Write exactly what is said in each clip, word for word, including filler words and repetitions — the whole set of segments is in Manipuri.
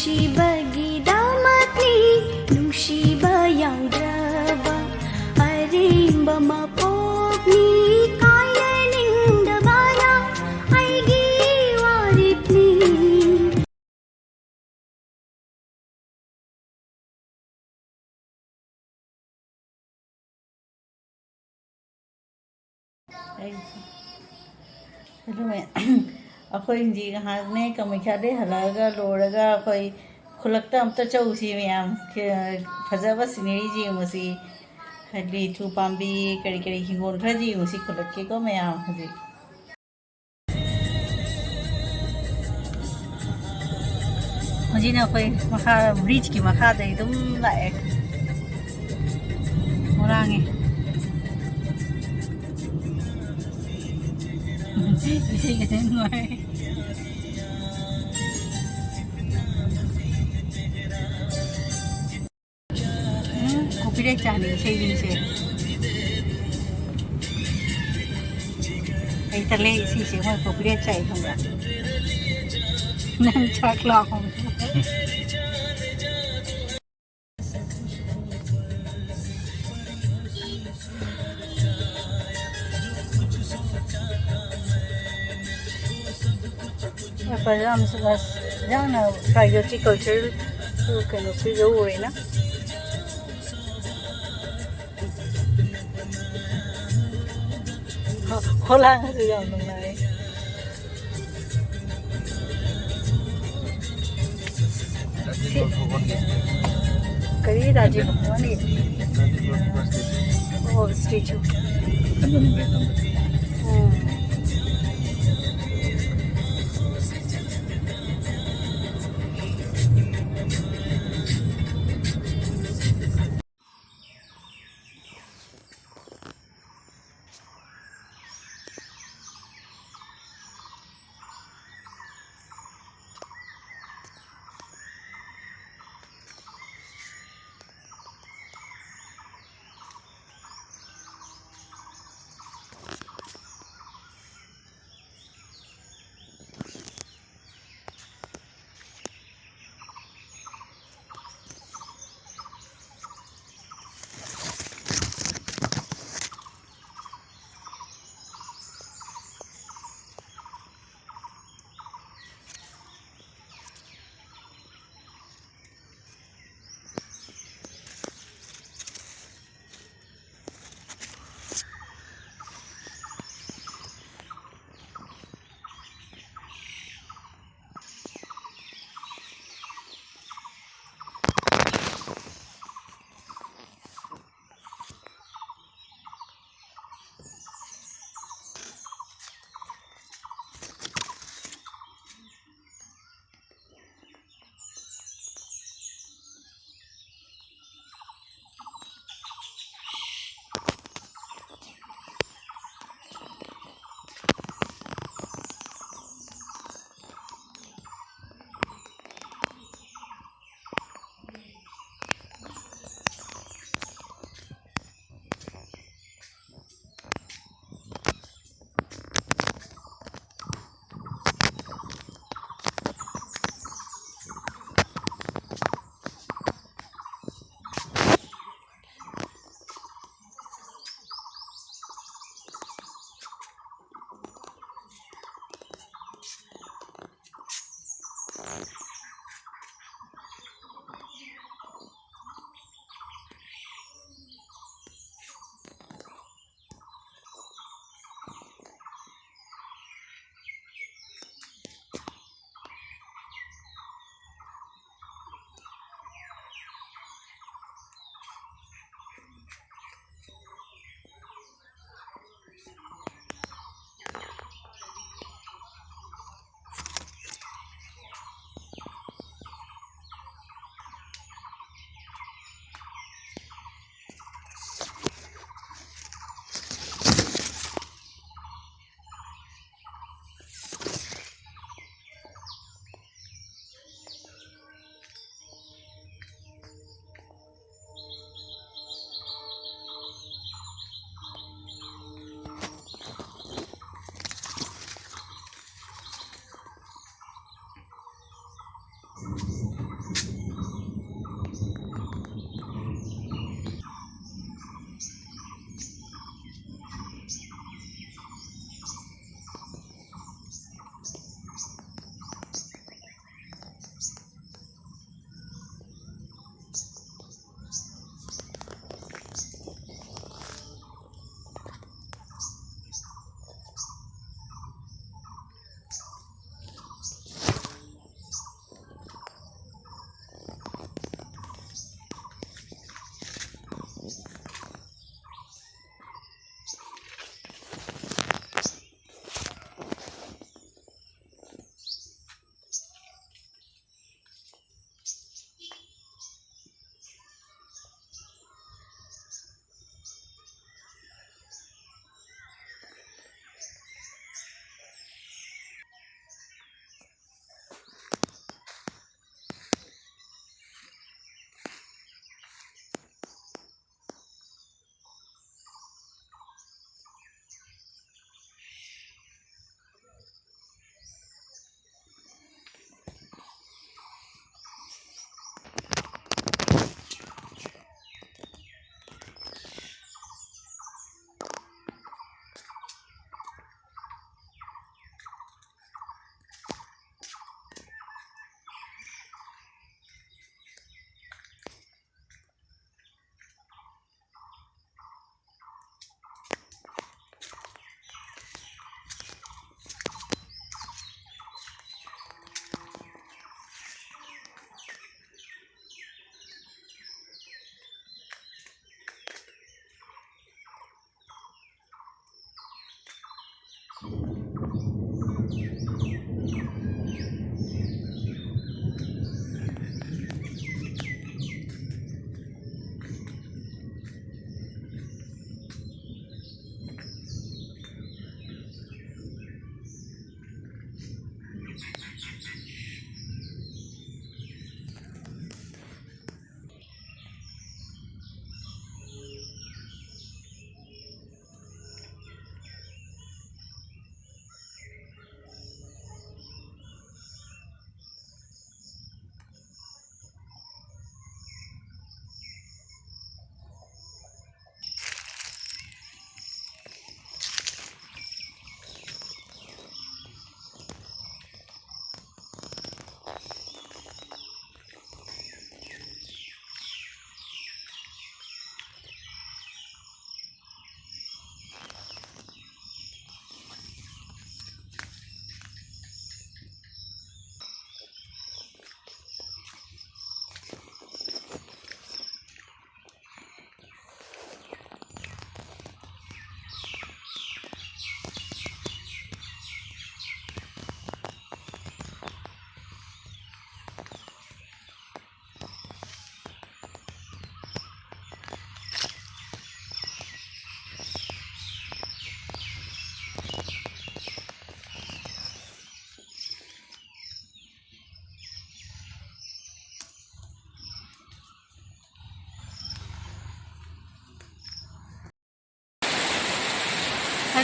ꯅꯨꯡꯁꯤꯕꯒꯤꯗꯃꯛꯅꯤ, ꯅꯨꯡꯁꯤꯕ ꯌꯥꯎꯗ꯭ꯔꯕ ꯑꯔꯦꯝꯕ ꯃꯄꯣꯛꯅꯤ, ꯀꯥꯏꯅꯅꯤꯡꯗꯕꯅ ꯑꯩꯒꯤ ꯋꯥꯔꯦꯞꯅꯤ꯫ ꯑꯩ-, ꯑꯗꯨꯅꯦ, ꯑꯩꯈꯣꯏ ꯍꯧꯖꯤꯛ ꯉꯥꯏꯍꯥꯛꯅꯦ ꯀꯥꯃꯩꯈ꯭ꯌꯥꯗꯩ ꯍꯜꯂꯛꯑꯒ ꯂꯣꯏꯔꯒ ꯑꯩꯈꯣꯏ ꯈꯨꯜꯂꯛꯇ ꯑꯝꯇ ꯆꯧꯁꯤ ꯃꯌꯥꯝ꯫ ꯐꯖꯕ scenery ꯌꯦꯡꯉꯨꯁꯤ꯫ ꯍꯥꯏꯗꯤ ꯂꯤꯆꯨ ꯄꯥꯝꯕꯤ ꯀꯔꯤ ꯀꯔꯤ ꯍꯤꯡꯒꯣꯜ ꯈꯔ ꯌꯦꯡꯉꯨꯁꯤ ꯈꯨꯜꯂꯛꯀꯤꯀꯣ ꯃꯌꯥꯝ ꯍꯧꯖꯤꯛ꯫ ꯍꯧꯖꯤꯛꯅ ꯑꯩꯈꯣꯏ ꯃꯈꯥ, bridgeꯀꯤ ꯃꯈꯥꯗꯩ ꯑꯗꯨꯝ ꯂꯥꯛꯑꯦ꯫ ꯃꯣꯏꯔꯥꯡꯉꯦ꯫ ꯏꯁꯩꯒꯁꯦ ꯅꯨꯡꯉꯥꯏ꯫ ꯎꯝ, copyright ꯆꯥꯅꯤ ꯏꯁꯩꯁꯤꯡꯁꯦ꯫ ꯑꯩ ꯇꯜꯂꯦ, ꯏꯁꯩꯁꯦ ꯃꯣꯏ copyright ꯆꯥꯏ ꯈꯪꯕ꯭ꯔꯥ? ꯅꯪ ꯆꯥꯛ ꯂꯥꯝꯃꯕꯣ? ꯌꯥꯝ, ꯌꯥꯝꯅ ꯄ꯭ꯔꯥꯏꯚꯦꯠꯀꯤ cultural ꯀꯩꯅꯣꯁꯨ ꯌꯧꯔꯦꯅ꯫ ꯍꯣ-, ꯍꯣꯂꯥꯡꯁꯨ ꯌꯥꯝ ꯅꯨꯡꯉꯥꯏ꯫ ꯀꯔꯤ ꯔꯥꯖꯤꯕ ꯚꯋꯟꯒꯤ? ꯑꯣ, statue. ꯎꯝ꯫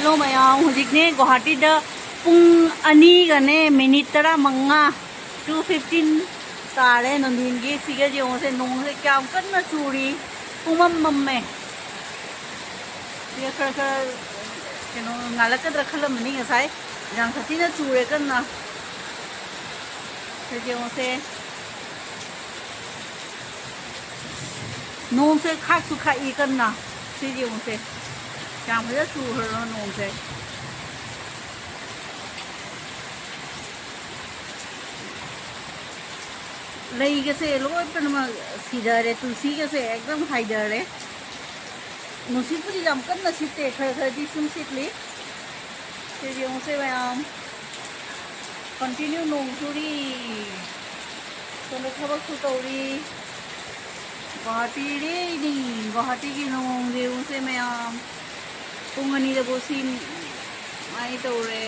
ꯍꯜꯂꯣ ꯃꯌꯥꯝ, ꯍꯧꯖꯤꯛꯅꯦ ꯒꯨꯋꯥꯍꯥꯇꯤꯗ ꯄꯨꯡ ꯑꯅꯤꯒꯅꯦ ꯃꯤꯅꯤꯠ ꯇꯔꯥꯃꯉꯥ, two fifteen ꯇꯥꯔꯦ ꯅꯨꯡꯊꯤꯟꯒꯤ꯫ ꯁꯤꯒ ꯌꯦꯡꯉꯨꯁꯦ, ꯅꯣꯡꯁꯦ ꯀꯌꯥꯝ ꯀꯟꯅ ꯆꯨꯔꯤ, ꯄꯨꯡꯃꯝ ꯃꯝꯃꯦ꯫ ꯁꯤꯒ ꯈꯔ ꯈꯔ ꯀꯩꯅꯣ ꯉꯥꯜꯂꯛꯀꯗ꯭ꯔꯥ ꯈꯜꯂꯝꯕꯅꯤ ꯉꯁꯥꯏ, ꯌꯥꯝ ꯁꯥꯊꯤꯅ ꯆꯨꯔꯦ ꯀꯟꯅ꯫ ꯁꯤ ꯌꯦꯡꯉꯨꯁꯦ, ꯅꯣꯡꯁꯦ ꯈꯥꯛꯁꯨ ꯈꯥꯛꯏ ꯀꯟꯅ꯫ ꯁꯤ ꯌꯦꯡꯉꯨꯁꯦ, ꯌꯥꯝ ꯐꯖꯅ ꯆꯨꯈ꯭ꯔꯕ ꯅꯣꯡꯁꯦ꯫ ꯂꯩꯒꯁꯦ ꯂꯣꯏ ꯄꯨꯝꯅꯃꯛ ꯁꯤꯊꯔꯦ, ꯇꯨꯜꯁꯤꯒꯁꯦ ꯑꯦꯛꯗꯝ ꯍꯥꯏꯊꯔꯦ꯫ ꯅꯨꯡꯁꯤꯠꯄꯨꯗꯤ ꯌꯥꯝ ꯀꯟꯅ ꯁꯤꯠꯇꯦ, ꯈꯔ ꯈꯔꯗꯤ ꯁꯨꯝ ꯁꯤꯠꯂꯤ꯫ ꯁꯤ ꯌꯦꯡꯉꯨꯁꯦ ꯃꯌꯥꯝ, ꯀꯟꯇꯤꯅ꯭ꯌꯨ ꯅꯣꯡ ꯆꯨꯔꯤ, ꯁꯣꯝꯗ ꯊꯕꯛꯁꯨ ꯇꯧꯔꯤ꯫ ꯒꯨꯋꯥꯍꯥꯇꯤꯗꯤ, ꯒꯨꯋꯥꯍꯥꯇꯤꯒꯤ ꯅꯣꯡ ꯌꯦꯡꯉꯨꯁꯦ ꯃꯌꯥꯝ, ꯄꯨꯡ ꯑꯅꯤꯗꯕꯨ ꯁꯤ ꯃꯥꯏ ꯇꯧꯔꯦ꯫